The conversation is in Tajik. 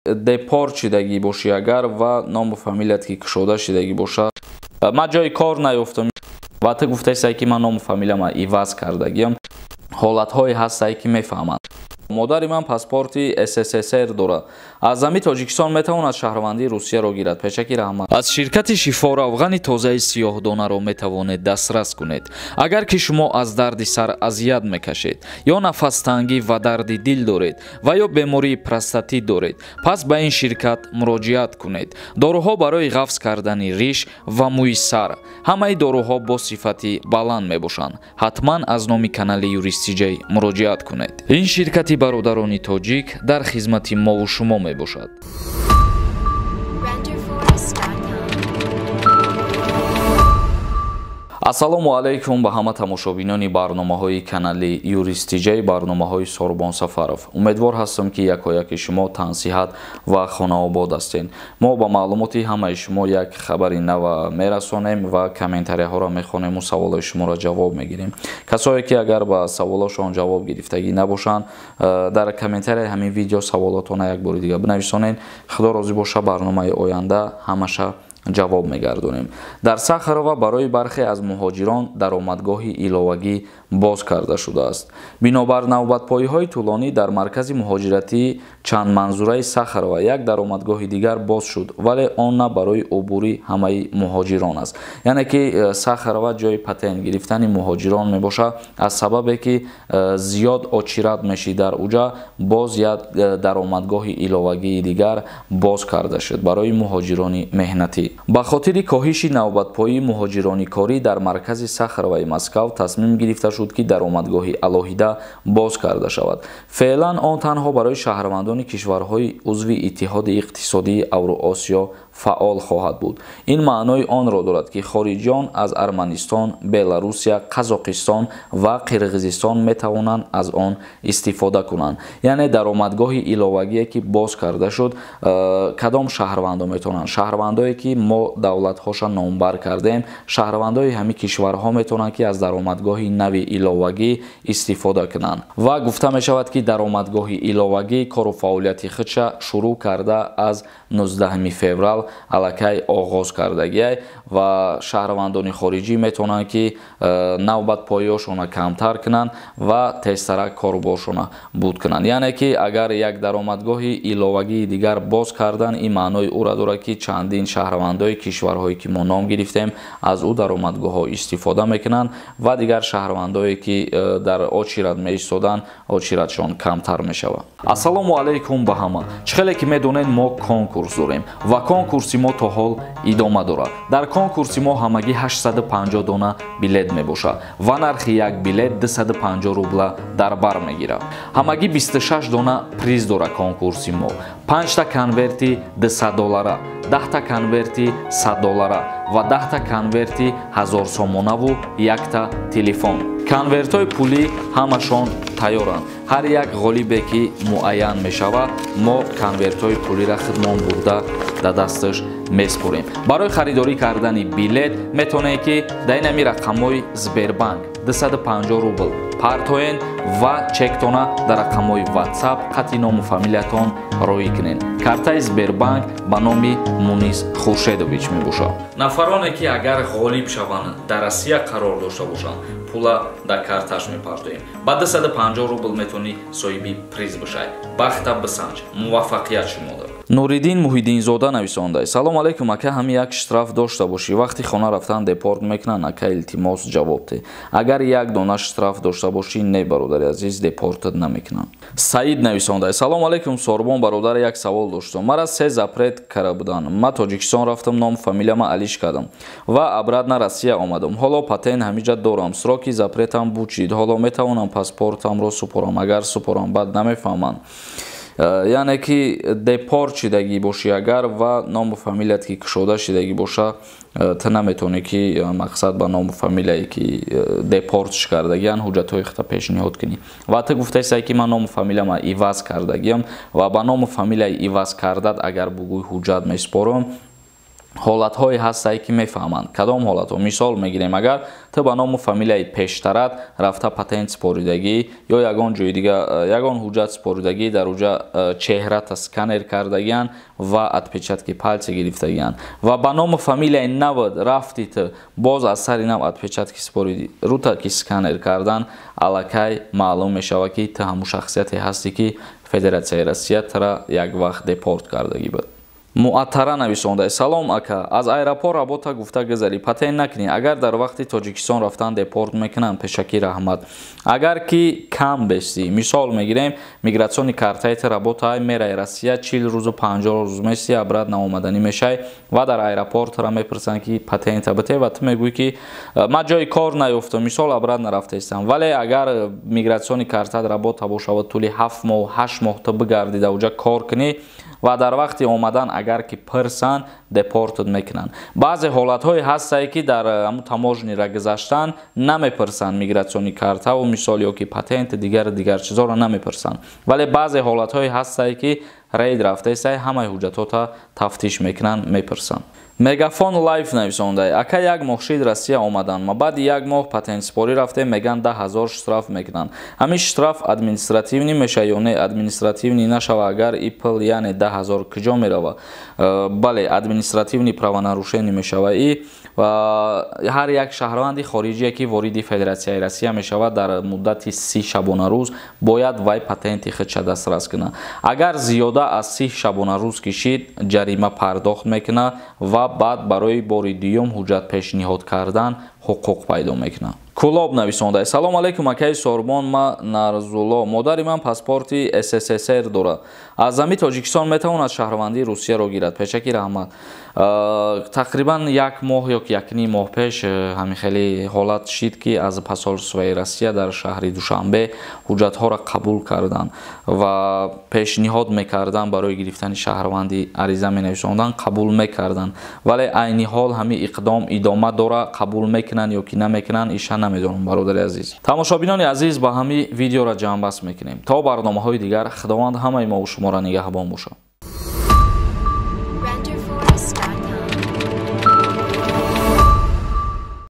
Депорт шидагӣ бошӣ агар ва ному фамилият ки кушода шидагӣ боша, ман ҷои кор наёфтам ва ту гуфтаистай, ки ман ному фамилияма иваз кардагиам. Ҳолатҳое ҳастае, ки мефаҳманд. Модари ман паспорти СССР дорад, аз зами Тоҷикистон метавонад шаҳрвандии Русияро гирад? Пешаки раҳмат. Аз ширкати Шифо равғани тозаи сиёҳдонаро метавонед дастрас кунед. Агар ки шумо аз дарди сар азият мекашед ё нафастангӣ ва дарди дил доред ва ё бемории простатит доред, пас ба ин ширкат муроҷиат кунед. Доруҳо барои ғафз кардани риш ва мӯи сар, ҳамаи доруҳо бо сифати баланд мебошанд. Ҳатман аз номи канали Юристиҷай муроҷиат кунед. Ин ширкати бародарони тоҷик дар хизмати мову шумо мебошад. Renderforest.com. Ассалому алайкум ба ҳама тамошобинони барномаҳои канали Юристиҷаи, барномаҳои Сорбон Сафаров. Умедвор ҳастам, ки якояки шумо тансиҳат ва хонаобод ҳастед. Мо ба маълумоти ҳамаи шумо як хабари нава мерасонем ва комментарияҳоро мехонему саволҳои шуморо ҷавоб мегирем. Касое ки агар ба саволошон ҷавоб гирифтагӣ набошанд, дар комментарияи ҳамин видео саволотона як бори дига бинависонед. Худо розӣ боша, барномаи оянда ҳамаша ҷавоб мегардонем. Дар Сахарова барои бархе аз муҳоҷирон даромадгоҳи иловагӣ боз карда шудааст. Бинобар навбатпоиҳои тӯлонӣ дар маркази муҳоҷиратии чандманзураи Сахарова як даромадгоҳи дигар боз шуд, вале он на барои убури ҳамаи муҳоҷирон аст. Яъне ки Сахарова ҷои патент гирифтани муҳоҷирон мебошад. Аз сабабе ки зиёд очират мешид, дар уҷа боз як даромадгоҳи иловагии дигар боз карда шуд барои муҳоҷирони меҳнатӣ. Ба хотири коҳиши навбатпоии муҳоҷирони корӣ дар маркази Сахароваи Москав тасмим гирифта шуд, ки даромадгоҳи алоҳида боз карда шавад. Феълан он танҳо барои шаҳрвандони кишварҳои узви Иттиҳоди иқтисодии Авроосиё фаъол хоҳад буд. Ин маънои онро дорад, ки хориҷиён аз Арманистон, Беларусия, Қазоқистон ва Қирғизистон метавонанд аз он истифода кунанд. Яъне даромадгоҳи иловагие ки боз карда шуд, кадом шаҳрвандо метавонанд? Шаҳрвандое ки мо давлатҳоша номбар кардем, шаҳрвандои ҳамин кишварҳо метавонанд, ки аз даромадгоҳи нави иловагӣ истифода кунанд. Ва гуфта мешавад, ки даромадгоҳи иловагӣ кору фаъолияти худша шурӯъ карда аз 19 феврал аллакай оғоз кардагиай ва шаҳрвандони хориҷӣ метавонанд, ки навбатпоиҳошона камтар кунанд ва тезтарак коруборшона буд кунанд. Яъне ки агар як даромадгоҳи иловагии дигар боз кардан, ин маънои ӯра дорад, ки чандин шаҳрвандои кишварҳое ки мо ном гирифтем, аз ӯ даромадгоҳҳо истифода мекунанд ва дигар шаҳрвандое ки дар очират меистоданд, очиратшон камтар мешавад. Ассалому алайкум ба ҳама. Чӣ хеле ки медонед, мо конкурс дорем ва конкурси мо то ҳол идома дорад. Дар конкурси мо ҳамагӣ 850 дона билет мебошад ва нархи як билет 250 рубла дар бар мегирад. Ҳамагӣ 26 дона приз дорад конкурси мо: 5та конверти 200 доллара, 10та конверти 100 доллара ва 10та конверти 1000 сомонаву якта телефон. Конвертҳои пулӣ ҳамашон тайёранд. Ҳар як ғолибе ки муайян мешавад, мо конвертҳои пулиро худмон бурда дар дасташ меспорем. Барои харидорӣ кардани билет метавонед, ки дар инами рақамҳои Сбербанк 250 рубл партоен ва чектона дар рақамҳои WhatsApp қати ному фамилиятон роӣ кунед. Картаи Сбербанк ба номи Мунис Хуршедович мебошад. Нафароне ки агар ғолиб шаванд, дар Россия қарор дошта бошанд, пула дар карташ мепартоем. Ба 250 рубл метавонӣ соҳиби приз бишавӣ. Бахта бисанҷ, муваффақият шумода. Нуриддин Муҳиддинзода нависонда: «Салом алайкум, ака, ҳами як штраф дошта бошӣ, вақти хона рафтан депорт мекунанд? Ака, илтимос, ҷавоб де». Агар як дона штраф дошта бошӣ, не, бародари азиз, депортат намекунанд. Саид нависонда: «Салом алайкум, Сорбон бародар, як савол доштам. Мара се запрет кара буданд. Ма Тоҷикистон рафтам, ном фамилияма алиш кардам ва обратно Россия омадам. Ҳоло патент ҳамиҷа дорам, сроки запретам бучид. Ҳоло метавонам паспортамро супорам? Агар супорам, баъд намефаҳманд?» Яъне ки депорт шидагӣ бошӣ агар ва ному фамилият ки кушода шидагӣ боша, ту наметавонӣ, ки мақсад ба ному фамилияе ки депортш кардагиан, ҳуҷҷатҳои худта пешниҳод кунӣ. Ва ту гуфтаистай, ки ман ному фамилияма иваз кардагиам ва ба ному фамилияи иваз кардат агар бугӯй ҳуҷҷат месупорам. Ҳолатҳое ҳастае, ки мефаҳманд. Кадом ҳолатҳо? Мисол мегирем, агар ту ба ному фамилияи пештарат рафта патент супоридагӣ ё ягон ҷои дига ягон ҳуҷҷат супоридагӣ, дар уҷа чеҳрата сканер кардагиянд ва отпечатки пальца гирифтагиянд ва ба ному фамилияи навад рафти, ту боз аз сари нав отпечатки супоридӣ, рута ки сканер кардан, аллакай маълум мешавад, ки ту ҳамун шахсияте ҳастӣ, ки Федератсияи Россия тура як вақт депорт кардагӣ буд. Муаттара нависонда: салом, ака, аз аэропорт работа гуфта гузарӣ, патент накунӣ, агар дар вақти Тоҷикистон рафтан депорт мекунанд? Пешакӣ раҳмат. Агар ки кам бестӣ, мисол мегирем, миграционный картаи ту работа, мераи Россия, 40 рӯзу 50 рӯз мести, обратно омаданӣ мешай ва дар аэропорт тура мепурсанд, ки патента бите, ва ту мегӯӣ, ки ман ҷои кор наёфтам, мисол, обратно рафтаистам. Вале агар миграционный картат работа бошава, тӯли 7 моҳ, 8 моҳ ту бигардӣ, дар уҷа кор кунӣ ва дар вақти омадан агар ки пирсанд, депортат мекунанд. Баъзе ҳолатҳое ҳастае, ки дар ҳамун таможняра гузаштан намепурсанд миграционный картаву мисол ё ки патенти дигар дигар чизҳоро намепурсанд, вале баъзе ҳолатҳое ҳастае, ки рейд рафтаистай, ҳамаи ҳуҷҷатҳота тафтиш мекунанд, мепурсанд. Мегафон Лайф нависонда: ака, як моҳ шид Россия омадан, ма баъди як моҳ патентсипорӣ рафтем, меган 10 000 штраф мекунанд. Ҳамин штраф административный меша ё не? Административный нашава, агар и пул, яъне 10 000, куҷо мерава? Бале, административный правонарушение мешава. И ҳар як шаҳрванди хориҷие, ки вориди Федератсияи Россия мешавад, дар муддати 30 шабонарӯз бояд вай патенти худша дастрас кунад. Агар зиёда аз 30 шабонарӯз кишид, ҷарима пардохт мекунад ва баъд барои бори дуюм ҳуҷҷат пешниҳод кардан ҳуқуқ пайдо мекунад. Кулоб нависонда: салом алейкум, акаи Сорбон, ма Нарзулло, модари ман паспорти СССР дорад, аз зами Тоҷикистон метавонад шаҳрвандии Русияро гирад? Пешаки раҳмат. Тақрибан як моҳ ё якним моҳ пеш ҳамин хеле ҳолат шид, ки аз посольствои Россия дар шаҳри Душанбе ҳуҷҷатҳоро қабул карданд ва пешниҳод мекарданд барои гирифтани шаҳрвандӣ, ариза менависонданд, қабул мекарданд. Вале айни ҳол ҳамин иқдом идома дора, қабул мекунанд ё ки намекунанд, иша намедонам. Бародари азиз, тамошобинони азиз, ба ҳамин видеоро ҷамъбаст мекунем. То барномаҳои дигар Худованд ҳамаи мову шуморо нигаҳбон бошад.